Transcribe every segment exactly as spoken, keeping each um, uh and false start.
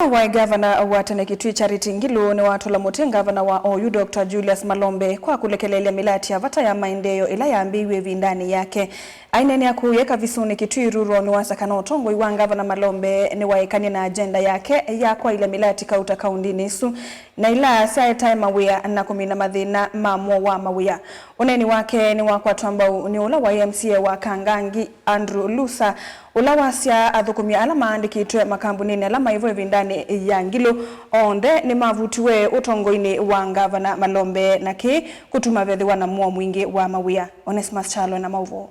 Waĩ ngavana wa tene Kitui Charity Ngilu nĩwatũla mũtĩ ngavana wa oyu Doctor Julius Malombe kwa kũlekelelya mĩlati ya vata ya maendeeo ĩla yambĩĩiw'e ĩvindanĩ yake. Aineenea kũu ye Kavisunĩ Kitui Rural nĩwasya kana ũtongoi wa ngavana Malombe nĩwaĩkanie na agenda yake ya kwaĩlya mĩlati kauta kaũndĩnĩ ĩsu na ila syaetae mawĩa na kũmina mathĩna ma mũo wa mawĩa. Ũneeni wake nĩwakwatwa mbau nĩ ũla waĩ M C A wa Kangangi, Andrew Lusa, ũla wasya athũkũmi ala maandĩkĩtwe makambunĩnĩ ala maĩ vo ĩvindanĩ ya Ngilu onthe nĩmavutiwe ũtongoinĩ wa ngavana Malombe, na kĩĩ kũtuma vethĩwa na mũo mwingĩ wa mawĩa. Onesmus Kyalo na maũvoo.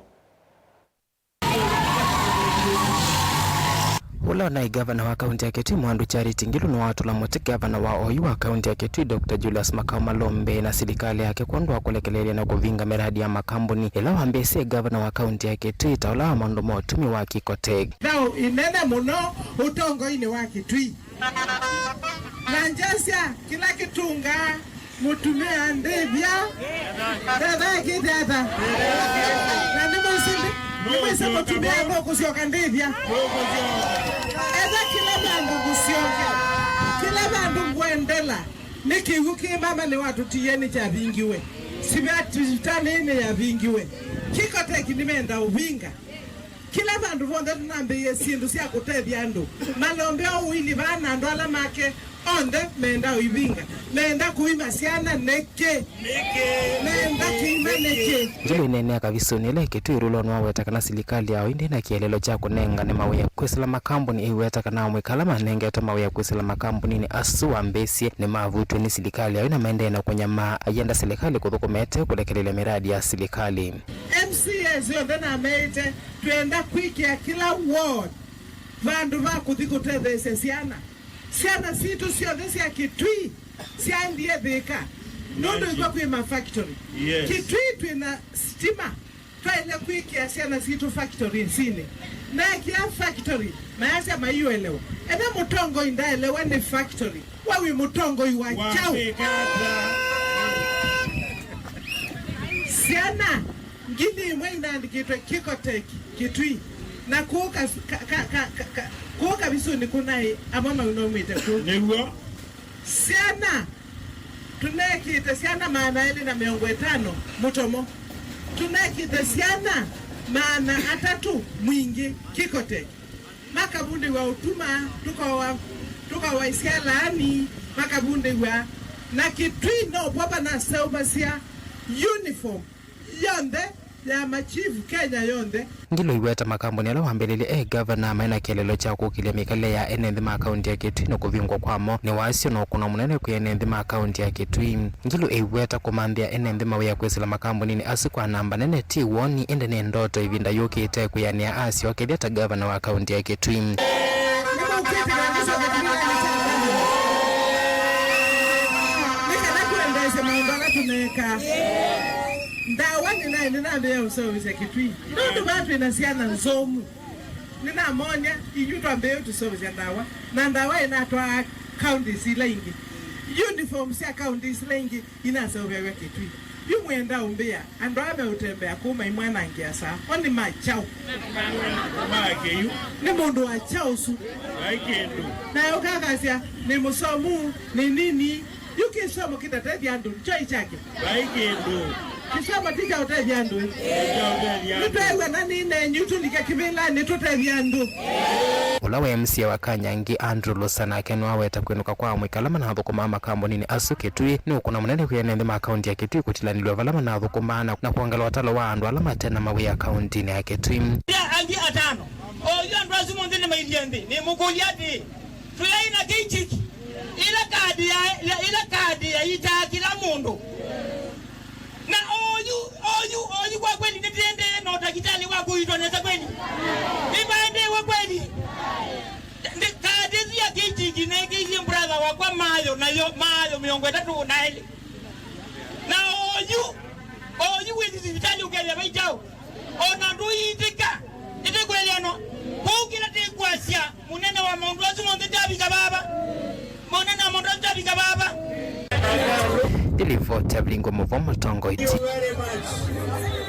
Ũla ũnaĩ ngavana wa kaunti ya Kitui Mwandũ Charity Ngilu nĩwatũla mũtĩ ngavana wa oyu wa kaunti ya Kitui Doctor Julius Makau Malombe na silikalĩ yake kwondũ wa kũlekelelya na kũvinga mĩradi ya makambuni ĩla wambĩĩsye ngavana wa kaunti ya Kitui ta ũla wa maũndũ ma ũtumi wa Kikotech. Thaũ ĩnene mũno ũtongoinĩ wa Kitui. Na ngyasya kĩla kĩtũngaa mũtumĩa ndĩthya, ndetha ekĩte ata? Na nĩmwĩsĩ, nĩmwĩsĩ mũtumĩa nũkũsyoka ndĩthya. Ethwa kĩla vandũ ngũsyoka, kĩla vandũ ngwendela, nĩ kĩw'ũ kĩ mama nĩwatũtiie nĩkyavingiwe. Sivitalĩ nĩyavingiwe. Kikoteki nĩmenda ũvinga. Kĩla vandũ vonthe tũnambĩĩe syĩndũ sya kũtethya andũ. Malombe o ũili vaa na andũ ala make onthe menda ũivinga. Menda kũima syana nĩkĩ? Menda kĩima nĩkĩ? Ngilu ĩneenea Kavisunĩ ĩla ĩ Kitui Rural nĩwaweta kana silikalĩ yao ĩndĩ na kĩeleelo kya kũnengane mawĩa kwĩsĩla makambuni. Ĩiweta kana amũika ala manengetwe mawĩa kwĩsĩla makambuninĩ asu wambĩĩsye nĩmavutw'e nĩ silikalĩ yao na maendee na kũnyamaa, ayenda silikalĩ kũthũkũma ĩte kũlekelelya mĩradi ya silikalĩ. M C As onthe nameĩte twenda kwĩkĩa kĩla ward vandũ va kũthi kũtetheesya syana. Syana sitũ syonthe sya Kitui syaendie Thĩka nũndũ ĩkw'a kwĩ ma factory. Yes. Kitui twĩ na stima, twaĩle kwĩkĩa syana sitũ factory nsinĩ. Naekĩa factory, mayasya maiũelewa. Ethwa mũtongoi ndaelewa nĩ factory, we wĩ mũtongoi wa kyaũ? Wa kwĩka ata? Syana ngili ĩmwe inaandĩkĩtwe Kikoteki Kitui, na kũu kas-, ka, ka, ka, ka, ka, kũu Kavisunĩ kũnaĩ amwe mau naumĩte kũu. Nĩw'o. Syana, tũnekĩte syana maana elĩ na mĩongo ĩtano mũtomo. Tũnekĩte syana maana atatũ mwingĩ Kikoteki. Makavundĩw'a ũtuma, tũkawa, tũkawaisya laani, makavundĩw'a. Na Kitui no vwa vanaseũvasya uniform yonthe ya machifu Kenya yonthe. Ngilu aiweta makambuni ala wambĩlĩlye e ngavana maĩ na kĩeleelo kya kũkĩlya mĩkalĩle ya ene nthĩ ma kaunti ya Kitui na kũvingwa kwamo nĩ wasyo na ũkũno mũnene kwĩ ene nthĩ ma kaunti ya Kitui. Ngilu aiweta kũmanthĩa ene nthĩ mawĩa kwĩsĩla makambuninĩ asu kwa namba nene ti woni, ĩndĩ nĩ ndoto ĩvinda yũkĩte kwĩanĩa asyokethya ta ngavana wa kaunti ya Kitui. Nĩmaũkĩte na nĩsyoka kĩvĩlanĩ kya Ngai. Nĩ kana tũendeesye maũndũ ala tũneekaa. Ndawa nĩnaĩ, nĩnambĩĩa ũseũvĩsya Kitui. Nũndũ vaa twĩ na syana nzomu. Nĩnamonya, inyu twambĩĩe tũseũvĩsya ndawa. Na ndawa ĩnatwaa counties ila ingĩ. Uniform sya counties ila ingĩ inaseũvĩaw'a Kitui. Yu mwenda ũmbĩa, andũ aa meũtembea kũu maimwanangĩa saa, o nĩ ma kyaũ? Ma kĩu. Nĩ mũndũ wa kyaũ ũsu? Vai kĩndũ. Na ũkakasya, nĩ mũsomu, nĩ nini. Yu kĩsomo kĩtatethya andũ, nĩkyo kyake? Vai kĩndũ. Kĩsomo ti kya ũtethya andũ, ĩ? Ti kya ũtethya andũ. Nĩtweew'a na nĩ nenyu tũlike kĩvĩlanĩ tũtethye andũ. Ũla wa M C A wa Kanyangi, Andrew Lusa, nake nĩwaweta kwĩnũka kwa amũika ala manathũkũmaa makambuninĩ asu Kitui nĩ ũkũna mũnene kwĩ ene nthĩ ma kaunti ya Kitui kũtilanĩlw'a vala manathũkũmaa na, na kwongelwa ũtalo wa andũ ala mate na mawĩa kauntinĩ ya Kitui. Ya angĩ atano. Oyu andũ asu monthe nĩmailyĩ nthĩ. Nĩmũkũlya atĩĩ, tũyaĩ na kĩichiki? Ĩla kadi ya, ya, ĩla kadi yaitaa kĩla mũndũ. Na oyu, oyu, oyu kwa kweli nĩtĩendee na ũtakitali wa kũitwa nesa kweli? Nĩvaendeewe kweli? Ndi-, kadi ĩsu ya kĩichiki neekĩie brother wakwa mayo, nayo mayo mĩongo ĩtatũ na elĩ. Na oyu, oyu wĩthi sivitali ũkethĩa vai kyaũ? Ona ndũiitĩka, ĩtĩkwĩlĩanwa. Kwoou kĩla tĩkwasya, mũnene wa maũndũ asu monthe ndavika vava. Mũnene wa maũndũ asu ndavika vava. Ĩ livoti ya Vilingwa Mũvoo Mũtongoi. Thank you very much.